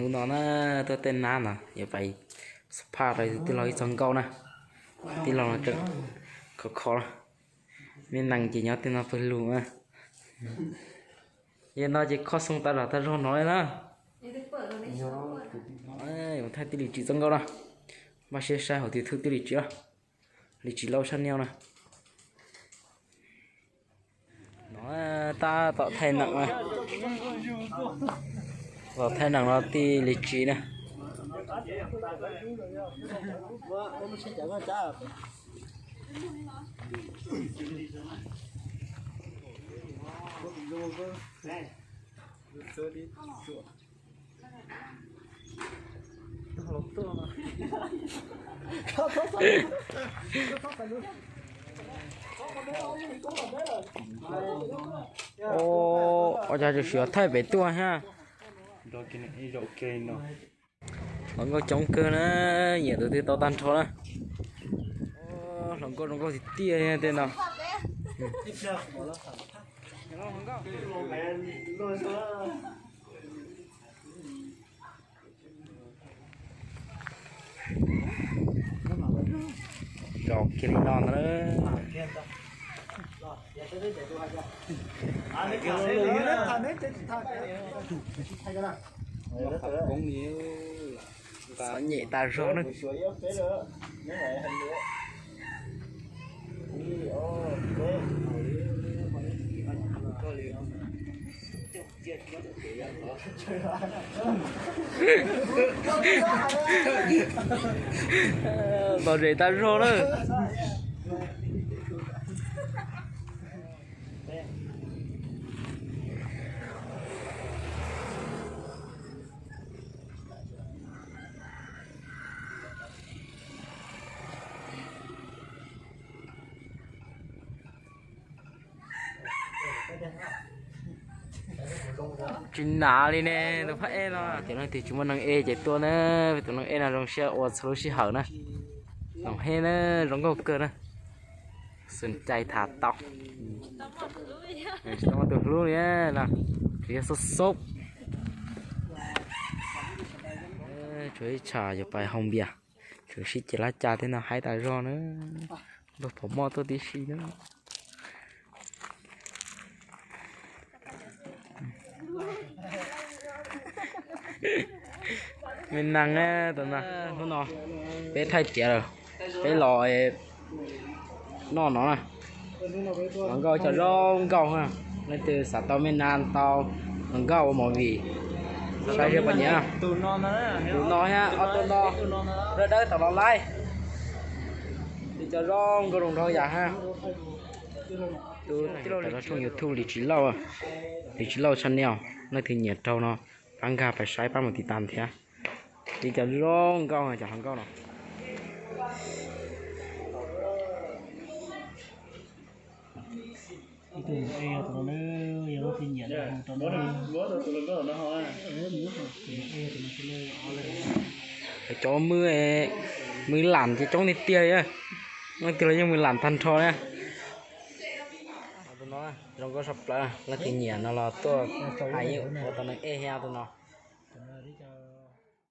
Hnub no na, tuaj tej nab no yuav pais xab phaj rau tij laug ib txoj nkauj na. Tij laug no tseem khov kho, me nees ces nyob tej no pawg lug na. Yog no ces kho xoo tas zam tas zog no li na. Thaij tij Lis Tsim txoj nkauj na. Npaj siab saib hauv YouTube tij Lis Tsim na. Lis Tsim Lauj channel na. No tab tom thaij nees, tom thaij nees no tij Lis Tsim na. Ua cas tseem siv thaij pem tuaj thiab. Hluas nkauj coob kawg na, nyiam tus twg tau tag nrho na. Hluas nkauj zoo nkauj tiag tiag tej no. Zos kiag li no ntag. Xov nyem tas zog na. Tos zem tas zog na. Tsis hnav li ne, tus phab ej no. Cov leej twg tsis muaj neeg ej ces tuaj na, tus neeg ej no zoo siab ua txhua lub sij hawm na. Noom hej na, zoo nkauj kawg na. Xum cai tham tau. Tsis tau muaj tus hlub li no, tsuas yog xub xub. Tshuav ib tsham yuav pais haus npias, tshuav sib ceg lab cas tej no haib tas zog na. Npawg Pov Moj tuaj tib si na. Me nees, hnub no peb thaij tiav lawm, peb los noj no na. Hluas nkauj cov zoo nkauj, leej twg xav tau me nas tau hluas nkauj ua movie, saib seb puas nyiam. Tus no thiab ob tug no, dawb dawb tau los laib. Tus cov zoo nkauj zoo nraug yam hab. Tus tij laug tshooj YouTube Lis Tsis Lauj, Lis Tsis Lauj channel, leej twg nyiam raug no pab nkag pais saib pab mus tiv tas thiab. Tus cov zoo nkauj, cov hluas nkauj no. Cov mws, mws lam ces coob tiag tiag li, leej twg los yeej mws lam tag nrho na. Tus no zoo nkauj tshaj plaws, leej twg nyiam no los tuaj hais yeej ua tau neeg ej thiab tus no.